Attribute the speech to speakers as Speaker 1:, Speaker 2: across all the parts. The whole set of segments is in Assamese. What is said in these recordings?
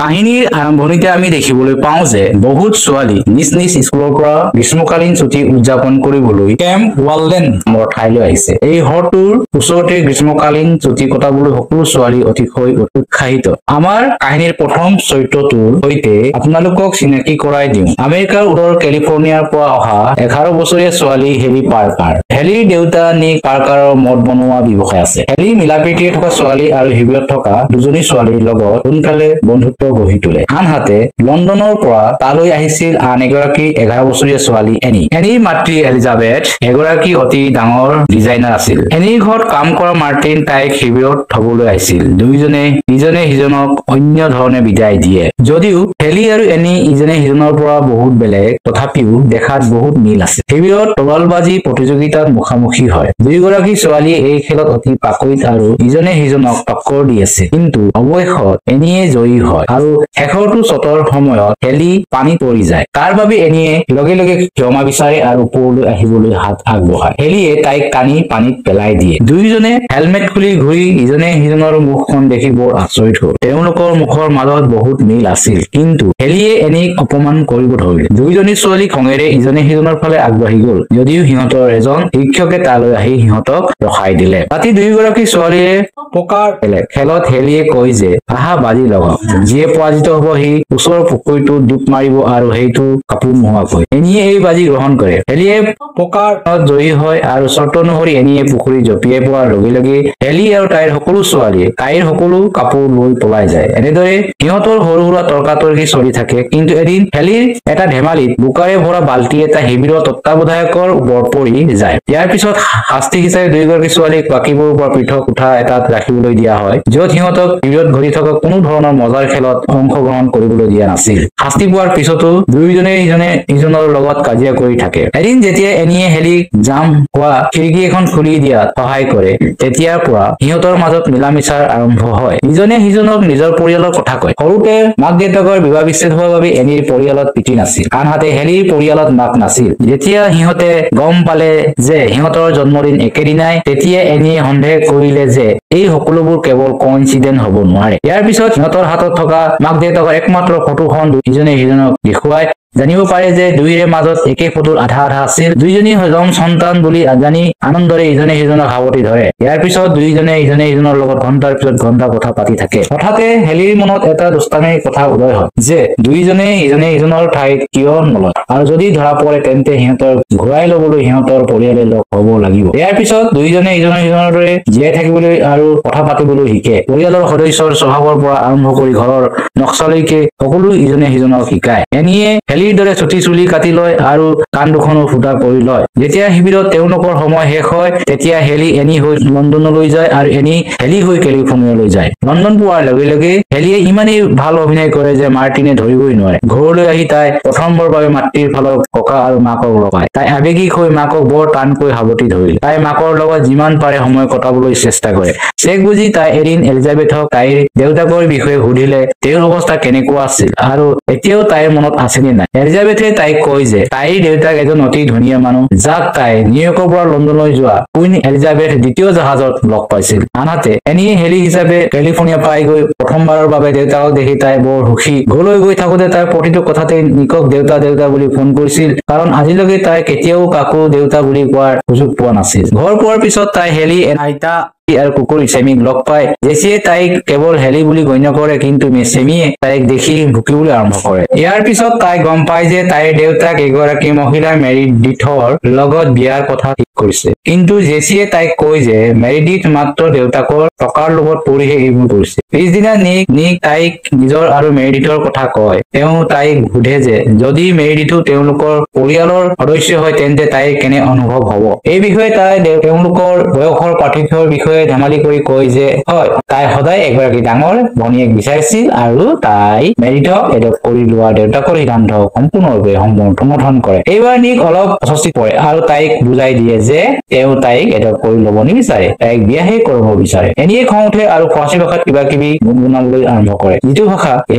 Speaker 1: কাহিনীৰ আৰম্ভণিতে আমি দেখিবলৈ পাওঁ যে বহুত ছোৱালী নিজ নিজ স্কুলৰ পৰা গ্ৰীষ্মকালীন ছুটি উদযাপন কৰিবলৈ কেম্প ৱালডেন নামৰ ঠাইলৈ আহিছে। এই হ্ৰদটোৰ ওচৰতে গ্ৰীষ্মকালীন ছুটি কটাবলৈ সকলো ছোৱালী অতিশয় উৎসাহিত। আমাৰ কাহিনীৰ প্ৰথম চৰিত্ৰটোৰ সৈতে আপোনালোকক চিনাকি কৰাই দিওঁ। আমেৰিকাৰ উত্তৰ কেলিফৰ্ণিয়াৰ পৰা অহা 11 বছৰীয়া ছোৱালী হেলি পাৰ্কাৰ। হেলিৰ দেউতা নিক পাৰ্কাৰৰ মদ বনোৱা ব্যৱসায় আছে। হেলি মিলাপ্ৰীতিৰে থকা ছোৱালী আৰু শিবিৰত থকা দুজনী ছোৱালীৰ লগত সোনকালে বন্ধুত্ব গঢ়ি তোলে। আনহাতে লণ্ডনৰ পৰা তালৈ আহিছিল আন এগৰাকী 11 বছৰীয়া ছোৱালী এনি। এনিৰ মাতৃ এলিজাবেথ এগৰাকী অতি ডাঙৰ ডিজাইনাৰ আছিল। এনিৰ ঘৰত কাম কৰা মাৰ্টিন তাইক শিবিৰত থবলৈ আহিছিল। দুয়োজনে ইজনে সিজনক অন্য ধৰণে বিদায় দিয়ে। যদিও হেলি আৰু এনি ইজনে সিজনৰ পৰা বহুত বেলেগ, তথাপিও দেখাত বহুত মিল আছে। শিবিৰত তৰোৱালবাজি প্ৰতিযোগিতাত মুখামুখি হয়। দুয়োগৰাকী ছোৱালীয়ে এই খেলত অতি পাকৈত আৰু ইজনে সিজনক টক্কৰ দি আছে। কিন্তু অৱশেষত এনিয়ে জয়ী হয় আৰু শেষৰটো শ্বটৰ সময়ত হেলি পানীত পৰি যায়। তাৰ বাবে এনিয়ে লগে লগে ক্ষমা বিচাৰে আৰু ওপৰলৈ আহিবলৈ হাত আগবঢ়ায়। হেলিয়ে তাইক টানি পানীত পেলাই দিয়ে। দুয়োজনে হেলমেট খুলি ঘূৰি ইজনে সিজনৰ মুখখন দেখি বৰ আচৰিত হল। তেওঁলোকৰ মুখৰ মাজত বহুত মিল আছিল, কিন্তু হেলিয়ে এনিক অপমান কৰিব ধৰিলে। দুয়োজনী ছোৱালী খঙেৰে ইজনে সিজনৰ ফালে আগবাঢ়ি গল, যদিও সিহঁতৰ এজন শিক্ষকে তালৈ আহি সিহঁতক ৰখাই দিলে। ৰাতি দুয়োগৰাকী ছোৱালীয়ে পকাৰ খেলে। খেলত হেলিয়ে কয় যে আহা বাজি লগাওক, যিয়ে পৰাজিত হব সি ওচৰৰ পুখুৰীটোত ডুব মাৰিব আৰু সেইটো কাপোৰ নোহোৱাকৈ। এনিয়ে এই বাজি গ্ৰহণ কৰে। হেলিয়ে পকাৰ জয়ী হয় আৰু চৰ্ত অনুসৰি এনিয়ে পুখুৰীত জঁপিয়াই পোৱাৰ লগে লগে হেলি আৰু তাইৰ সকলো ছোৱালীয়ে তাইৰ সকলো কাপোৰ লৈ পলাই যায়। এনেদৰে সিহঁতৰ সৰু সুৰা তৰ্কাতৰ্কি চলি থাকে। কিন্তু এদিন হেলিৰ এটা ধেমালিত বোকাৰে ভৰা বাল্টি এটা শিবিৰৰ তত্বাৱধায়কৰ ওপৰত পৰি যায়। ইয়াৰ পিছত শাস্তি হিচাপে দুয়োগৰাকী ছোৱালীক বাকীবোৰৰ পৰা পৃথক কোঠা এটাত ৰাখিবলৈ দিয়া হয়, য'ত সিহঁতক শিবিৰত ঘটি থকা কোনো ধৰণৰ মজাৰ খেলত অংশগ্ৰহণ কৰিবলৈ দিয়া নাছিল। শাস্তি পোৱাৰ পিছতো দুয়োজনে ইজনে ইজনৰ লগত কাজিয়া কৰি থাকে। এদিন যেতিয়া এনিয়ে হেলিক জাম হোৱা খিৰিকী এখন খুলি দিয়াত সহায় কৰে, তেতিয়াৰ পৰা সিহঁতৰ মাজত মিলামিছাৰ আৰম্ভ হয়। ইজনে সিজনক নিজৰ পৰিয়ালৰ কথা কয়। সৰুতে মাক দেউতাকৰ বিবাহ বিচ্ছেদ হোৱাৰ বাবে এনিৰ পৰিয়ালত পিতৃ নাছিল, আনহাতে হেলিৰ পৰিয়ালত মাক নাছিল। যেতিয়া সিহঁতে গম পালে যে সিহঁতৰ জন্মদিন একেদিনাই, তেতিয়া এনিয়ে সন্দেহ কৰিলে যে এই সকলোবোৰ কেৱল কইনচিডেণ্ট হব নোৱাৰে। ইয়াৰ পিছত সিহঁতৰ হাতত থকা মাক দেউতাকৰ একমাত্ৰ ফটোখন ইজনে সিজনক দেখুৱাই জানিব পাৰে যে দুয়োৰে মাজত একে ফটোৰ আধা আধা আছিল। দুয়োজনী যম সন্তান বুলি জানি আনন্দৰে ইজনে সিজনক সাৱটি ধৰে। ইয়াৰ পিছত দুয়োজনে ইজনে সিজনৰ লগত ঘণ্টাৰ পিছত ঘণ্টা কথা পাতি থাকে। হঠাতে হেলিৰ মনত এটা দুষ্টামিৰ কথা উদয় হয় যে দুয়োজনে ইজনে সিজনৰ ঠাইত কিয় নলয়, আৰু যদি ধৰা পৰে তেন্তে সিহঁতৰ ঘূৰাই লবলৈ সিহঁতৰ পৰিয়ালে লগ হব লাগিব। ইয়াৰ পিছত দুয়োজনে ইজনে সিজনৰ দৰে জীয়াই থাকিবলৈ আৰু কথা পাতিবলৈ শিকে। পৰিয়ালৰ সদস্যৰ স্বভাৱৰ পৰা আৰম্ভ কৰি ঘৰৰ নক্সালৈকে সকলো ইজনে সিজনক শিকায়। এনিয়ে হেলিৰ দৰে চুটি চুলি কাটি লয় আৰু কাণ দুখনো ফুটা কৰি লয়। যেতিয়া শিবিৰত তেওঁলোকৰ সময় শেষ হয়, তেতিয়া হেলি এনি হৈ লণ্ডনলৈ যায় আৰু এনি হেলি হৈ কেলিফৰ্ণিয়ালৈ যায়। লণ্ডন পোৱাৰ লগে লগে হেলিয়ে ইমানেই ভাল অভিনয় কৰে যে মাৰ্টিনে ধৰিবই নোৱাৰে। ঘৰলৈ আহি তাই প্ৰথমবাৰৰ বাবে মাতৃৰ ফালৰ ককা আৰু মাকক লগায়। তাই আৱেগিক হৈ মাকক বৰ টানকৈ সাৱটি ধৰিলে। তাই মাকৰ লগত যিমান পাৰে সময় কটাবলৈ চেষ্টা কৰে। চেক বুজি তাই এদিন এলিজাবেথক তাইৰ দেউতাকৰ বিষয়ে সুধিলে তেওঁৰ অৱস্থা কেনেকুৱা আছিল আৰু এতিয়াও তাইৰ মনত আছেনে নাই। এলিজাবেথে তাইক কয় যে তাইৰ দেউতাক এজন অতি ধুনীয়া মানুহ, যাক তাই নিউয়ৰ্কৰ পৰা লণ্ডনলৈ যোৱা কুইন এলিজাবেথ দ্বিতীয় জাহাজত লগ পাইছিল। আনহাতে এনিয়ে হেলি হিচাপে কেলিফৰ্ণিয়া পাই গৈ প্ৰথমবাৰৰ বাবে দেউতাকক দেখি তাই বৰ সুখী। ঘৰলৈ গৈ থাকোতে তাই প্ৰতিটো কথাতে নিকক দেউতা দেউতা বুলি ফোন কৰিছিল, কাৰণ আজিলৈকে তাই কেতিয়াও কাকো দেউতা বুলি কোৱাৰ সুযোগ পোৱা নাছিল। ঘৰ পোৱাৰ পিছত তাই হেলি আইতা আৰু কুকুৰ চেমিক লগ পায়। জেছিয়ে তাইক কেৱল হেলি বুলি গণ্য কৰে, কিন্তু চেমিয়ে তাইক দেখি ভুকিবলৈ আৰম্ভ কৰে। ইয়াৰ পিছত তাই গম পায় যে তাইৰ দেউতাক এগৰাকী মহিলা মেৰিডিথৰ লগত বিয়াৰ কথা ঠিক কৰিছে। কিন্তু জেছিয়ে তাইক কয় যে মেৰিডিথ মাত্ৰ দেউতাকৰ টকাৰ লোভত পৰিহে এইবোৰ কৰিছে। পিছদিনা নিক তাইক নিজৰ আৰু মেৰিডিথৰ কথা কয়। তেওঁ তাইক সোধে যে যদি মেৰিডিথো তেওঁলোকৰ পৰিয়ালৰ সদস্য হয় তেন্তে তাইৰ কেনে অনুভৱ হব। এই বিষয়ে তাই তেওঁলোকৰ বয়সৰ পাৰ্থক্যৰ বিষয়ে ধেমালি কৰি কয় যে হয়, তাই সদায় এগৰাকী ডাঙৰ ভনীয়েক বিচাৰিছিল আৰু তাই মেৰিডিথক এডপ্ট কৰি লোৱা দেউতাকৰ সিদ্ধান্ত সম্পূৰ্ণৰূপে সমৰ্থন কৰে। এইবাৰ নিক অলপ অস্বস্তিত পৰে আৰু তাইক বুজাই দিয়ে যে তেওঁ তাইক এডপ্ট কৰি ল'ব নিবিচাৰে, তাইক বিয়াহে কৰিব বিচাৰে। এনিয়ে খং উঠে আৰু ফৰাচী ভাষাত কিবা কিবি গুণগুণাবলৈ আৰম্ভ কৰে, যিটো ভাষা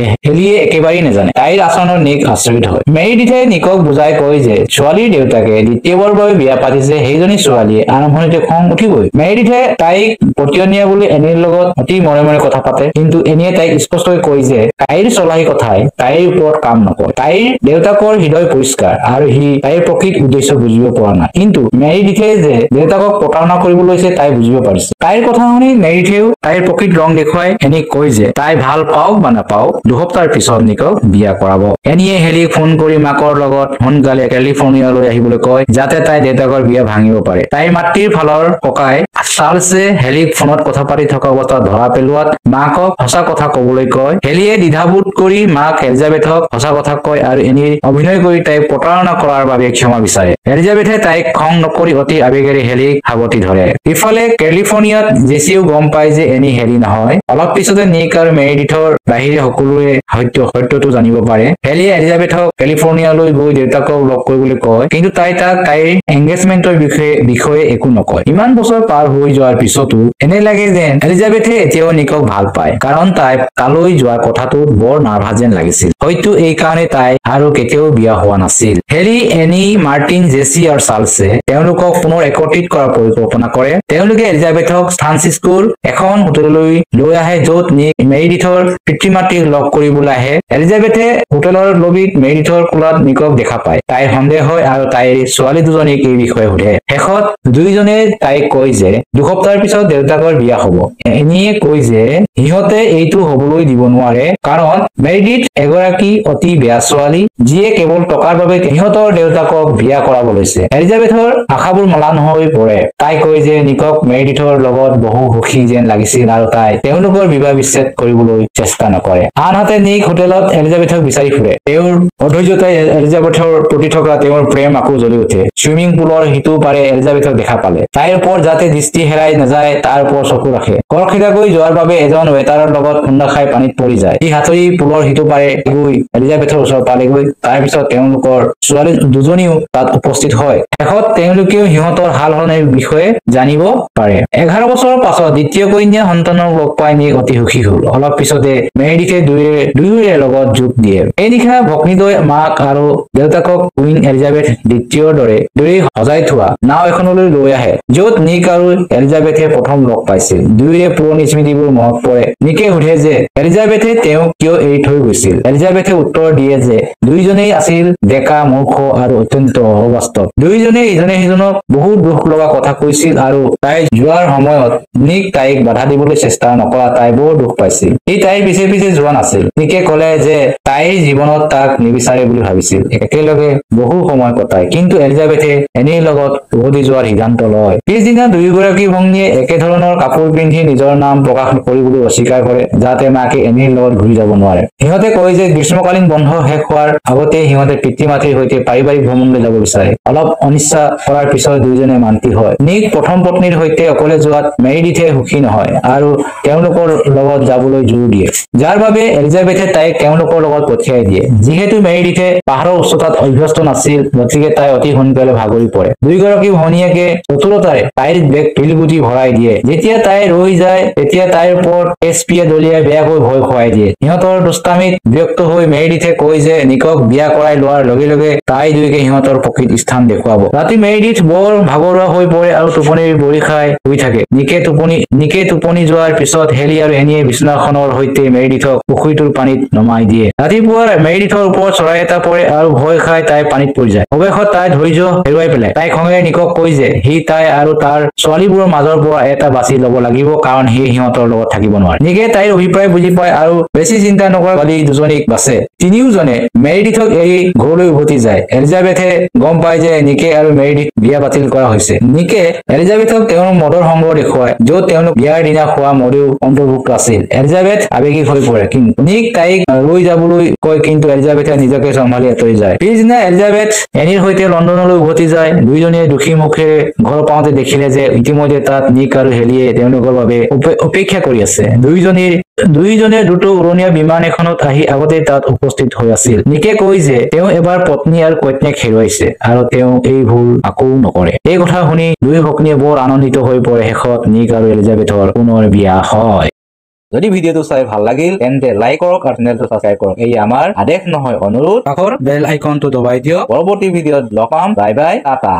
Speaker 1: হেলিয়ে একেবাৰেই নাজানে। তাইৰ আচৰণত নিক আচৰিত হয়। মেৰিডিথে নিকক বুজাই কয় যে ছোৱালীৰ দেউতাকে দ্বিতীয়বাৰৰ বাবে বিয়া পাতিছে, সেইজনী ছোৱালীয়ে আৰম্ভণিতে খং উঠিবই। মেৰিডিথে তাইক পতিয়নীয়া বুলি এনিৰ লগত অতি মনে মনে কথা পাতে, কিন্তু এনিয়ে তাইক স্পষ্টকৈ কয় যে তাইৰ চলাহী কথাই তাইৰ ওপৰত কাম নকৰে। তাইৰ দেউতাকৰ হৃদয় পৰিষ্কাৰ আৰু সি তাইৰ প্ৰকৃত উদ্দেশ্য বুজিব পৰা নাই, কিন্তু মেৰিডিথে যে দেউতাকক প্ৰতাৰণা কৰিব লৈছে তাই বুজিব পাৰিছে। তাইৰ কথা শুনি মেৰিডিথেও তাইৰ প্ৰকৃত ৰং দেখুৱাই এনিক কয় যে তাই ভাল পাওক বা নাপাওক 2 সপ্তাহৰ পিছত নিকক বিয়া কৰাব। এনিয়ে হেলিক ফোন কৰি মাকৰ লগত সোনকালে কেলিফৰ্ণিয়ালৈ আহিবলৈ কয়, যাতে তাই দেউতাকৰ বিয়া ভাঙিব পাৰে। তাইৰ মাতৃৰ ফালৰ ককাই চাৰ্লছে হেলিক ফোনত কথা পাতি থকা অৱস্থাত ধৰা পেলোৱাত মাকক সঁচা কথা কবলৈ কয়। হেলিয়ে দ্বিধাবোধ কৰি মাক এলিজাবেথক সঁচা কথা কয় আৰু এনিৰ অভিনয় কৰি তাইক প্ৰতাৰণা কৰাৰ বাবে ক্ষমা বিচাৰে। এলিজাবেথে তাইক খং নকৰি অতি আৱেগেৰে হেলিক সাৱটি ধৰে। ইফালে কেলিফৰ্ণিয়াত জেছিও গম পায় যে এনি হেলি নহয়। অলপ পিছতে নিক আৰু মেৰিডিথৰ বাহিৰে সকলোৱে সত্যটো জানিব পাৰে। হেলিয়ে এলিজাবেথক কেলিফৰ্ণিয়ালৈ গৈ দেউতাকক লগ কৰিবলৈ কয়, কিন্তু তাই তাক তাইৰ এংগেজমেণ্টৰ বিষয়ে একো নকয়। ইমান বছৰ পাৰ হৈ যোৱাৰ পিছতো এনে লাগে যেন এলিজাবেথে এতিয়াও নিকক ভাল পায়, কাৰণ তাই তালৈ যোৱাৰ কথাটোত বৰ নাৰ্ভাছ যেন লাগিছিল। হয়তো এইকাৰণে তাই আৰু কেতিয়াও বিয়া হোৱা নাছিল। হেলি, এনি, মাৰ্টিন, জেছি আৰু চাৰ্লছে তেওঁলোকক পুনৰ একত্ৰিত কৰাৰ পৰিকল্পনা কৰে। তেওঁলোকে এলিজাবেথক ফ্ৰান্সিস্কোৰ এখন হোটেললৈ লৈ আহে, য'ত নিক মেৰিডিথৰ পিতৃ মাতৃক লগ কৰিবলৈ আহে। এলিজাবেথে হোটেলৰ লবিত মেৰিডিথৰ কোলাত নিকক দেখা পায়। তাইৰ সন্দেহ হয় আৰু তাইৰ ছোৱালী দুজনীক এই বিষয়ে সোধে। শেষত দুয়োজনে তাইক কয় যে 2 সপ্তাহৰ পিছত দেউতাকৰ বিয়া হব। এনিয়ে কয় যে সিহঁতে এইটো হবলৈ দিব নোৱাৰে, কাৰণ মেৰিডিথ এগৰাকী অতি বেয়া ছোৱালী, যিয়ে কেৱল টকাৰ বাবে সিহঁতৰ দেউতাকক বিয়া কৰাব লৈছে। এলিজাবেথৰ আশাবোৰ মলান হৈ পৰে। তাই কয় যে নিকক মেৰিডিথৰ লগত বহু সুখী যেন লাগিছিল আৰু তাই তেওঁলোকৰ বিবাহ বিচ্ছেদ কৰিবলৈ চেষ্টা নকৰে। আনহাতে নিক হোটেলত এলিজাবেথক বিচাৰি ফুৰে। তেওঁৰ অধৈৰ্যতাই এলিজাবেথৰ প্ৰতি থকা তেওঁৰ প্ৰেম আকৌ জ্বলি উঠে। চুইমিং পুলৰ সিটো পাৰে এলিজাবেথক দেখা পালে তাইৰ ওপৰত যাতে দৃষ্টি হেৰাই নাযায় তাৰ ওপৰত চকু ৰাখে। খৰখেদাকৈ যোৱাৰ বাবে এজন ৱেটাৰৰ লগত খুন্দা খাই পানীত পৰি যায়। সি সাঁতুৰি পুলৰ সিটো পাৰে গৈ এলিজাবেথৰ ওচৰ পালেগৈ। তাৰ পিছত তেওঁলোকৰ ছোৱালী দুজনীও তাত উপস্থিত হয়। শেষত তেওঁলোকেও সিহঁতৰ সাল সলনিৰ বিষয়ে জানিব পাৰে। 11 বছৰৰ পাছত দ্বিতীয় কন্যা সন্তানক লগ পাই নিক অতি সুখী হল। অলপ পিছতে মেৰিডিথে দুয়োৰে লগত যোগ দিয়ে। এই নিশা ভগ্নীদ্বয় মাক আৰু দেউতাকক কুইন এলিজাবেথ দ্বিতীয়ৰ দৰেই সজাই থোৱা নাও এখনলৈ লৈ আহে, য'ত নিক আৰু এলিজাবেথে প্ৰথম লগ পাইছিল। দুয়োৰে পুৰণি স্মৃতিবোৰ মনত পৰে। নিকে সোধে যে এলিজাবেথে তেওঁক কিয় এৰি থৈ গৈছিল। এলিজাবেথে উত্তৰ দিয়ে যে দুয়োজনেই আছিল ডেকা, মূৰ্খ আৰু অত্যন্ত অবাস্তৱ। দুয়োজনে ইজনে সিজনক বহুত দুখ লগা কথা কৈছিল আৰু তাই যোৱাৰ সময়ত নিক তাইক বাধা দিবলৈ চেষ্টা নকৰা তাই বৰ দুখ পাইছিল। সি তাইৰ পিছে পিছে যোৱা নাছিল। নিকে কলে যে তাইৰ জীৱনত তাক নিবিচাৰে বুলি ভাবিছিল। একেলগে বহু সময় কটায়, কিন্তু এলিজাবেথে এনিৰ লগত উভতি যোৱাৰ সিদ্ধান্ত লয়। পিছদিনা দুয়োগৰাকী ভগ্নীয়ে একেধৰণৰ কাপোৰ পিন্ধি নিজৰ নাম প্ৰকাশ কৰিবলৈ অস্বীকাৰ কৰে, যাতে মাকে এনিৰ লগত ঘূৰি যাব নোৱাৰে। সিহঁতে কয় যে গ্ৰীষ্মকালীন বন্ধ শেষ হোৱাৰ আগতে সিহঁতে পিতৃ মাতৃৰ সৈতে পাৰিবাৰিক ভ্ৰমণলৈ যাব বিচাৰে। অলপ অনিচ্ছা কৰাৰ পিছত দুয়োজনে মান্তি হয়। নিক প্ৰথম পত্নীৰ সৈতে অকলে যোৱাত মেৰিডিথে সুখী নহয় আৰু তেওঁলোকৰ লগত যাবলৈ জোৰ দিয়ে, যাৰ বাবে এলিজাবেথে তাইক তেওঁলোকৰ লগত পঠিয়াই দিয়ে। যিহেতু মেৰিডিথে পাহাৰৰ উচ্চতাত অভ্যস্ত নাছিল, গতিকে তাই অতি সোনকালে ভাগৰি পৰে। দুয়োগৰাকী ভনীয়েকে চতুৰতাৰে তাইৰ বেগ শিলগুটি ভৰাই দিয়ে। যেতিয়া তাই ৰৈ যায়, তেতিয়া তাইৰ ওপৰত তেজপিয়া দলিয়াই বেয়াকৈ ভয় খুৱাই দিয়ে। সিহঁতৰ দুষ্টামিত বিৰক্ত হৈ মেৰিডিথে কয় যে নিকক বিয়া কৰাই লোৱাৰ লগে লগে তাই দুয়োকে সিহঁতৰ প্ৰকৃত স্থান দেখুৱাব। ৰাতি মেৰিডিথ বৰ ভাগৰুৱা হৈ পৰে আৰু টোপনিৰ বৰি খাই শুই থাকে। নিকে টোপনি যোৱাৰ পিছত হেলি আৰু এনিয়ে বিচনাখনৰ সৈতে মেৰিডিথক পুখুৰীটোৰ পানীত নমাই দিয়ে। ৰাতিপুৱা মেৰিডিথৰ ওপৰত চৰাই এটা পৰে আৰু ভয় খাই তাই পানীত পৰি যায়। অৱশেষত তাই ধৈৰ্য হেৰুৱাই পেলায়। তাই খঙেৰে নিকক কয় যে সি তাই আৰু তাৰ ছোৱালীবোৰৰ মাজৰ পৰা এটা বাছি লব লাগিব, কাৰণ সি সিহঁতৰ লগত থাকিব নোৱাৰে। নিকে তাইৰ অভিপ্ৰায় বুজি পায় আৰু বেছি চিন্তা নকৰা ছোৱালী দুজনীক বাছে। তিনিওজনে মেৰিডিথক এৰি ঘৰলৈ উভতি যায়। এলিজাবেথে গম পায় যে নিকে আৰু মেৰিডিথ বিয়া বাতিল কৰা হৈছে। নিকে এলিজাবেথক তেওঁৰ মদৰ সংগ্ৰহ দেখুৱায়, য'ত তেওঁলোক বিয়াৰ দিনা খোৱা মদেও অন্তৰ্ভুক্ত আছিল। এলিজাবেথ আৱেগিক হৈ পৰে, কিন্তু নিক তাইক ৰৈ যাবলৈ কয়, কিন্তু এলিজাবেথে নিজকে চম্ভালি আঁতৰি যায়। পিছদিনা এলিজাবেথ এনিৰ সৈতে লণ্ডনলৈ উভতি যায়। দুয়োজনীয়ে দুখী মুখেৰে ঘৰ পাওঁতে দেখিলে যে ইতিমধ্যে তাত নিক আৰু হেলিয়ে তেওঁলোকৰ বাবে অপেক্ষা কৰি আছে। দুয়োজনে দ্ৰুত উৰণীয়া বিমান এখনত আহি আগতে তাত উপস্থিত হৈ আছিল। নিকে কয় যে তেওঁ এবাৰ পত্নী আৰু কন্যাক হেৰুৱাইছে আৰু তেওঁ এই ভুল আকৌ নকৰে। এই কথা শুনি দুয়ো ভগ্নীয়ে বৰ আনন্দিত হৈ পৰে। শেষত নিক আৰু এলিজাবেথৰ পুনৰ বিয়া হয়। যদি ভিডিঅ'টো চাই ভাল লাগিল, তেন্তে লাইক কৰক আৰু চেনেলটো ছাবস্ক্ৰাইব কৰক। এই আমাৰ আদেশ নহয়, অনুৰোধ। কাষৰ বেল আইকনটো দবাই দিয়ক। পৰৱৰ্তী ভিডিঅ'ত লগ পাম। Bye bye, tata.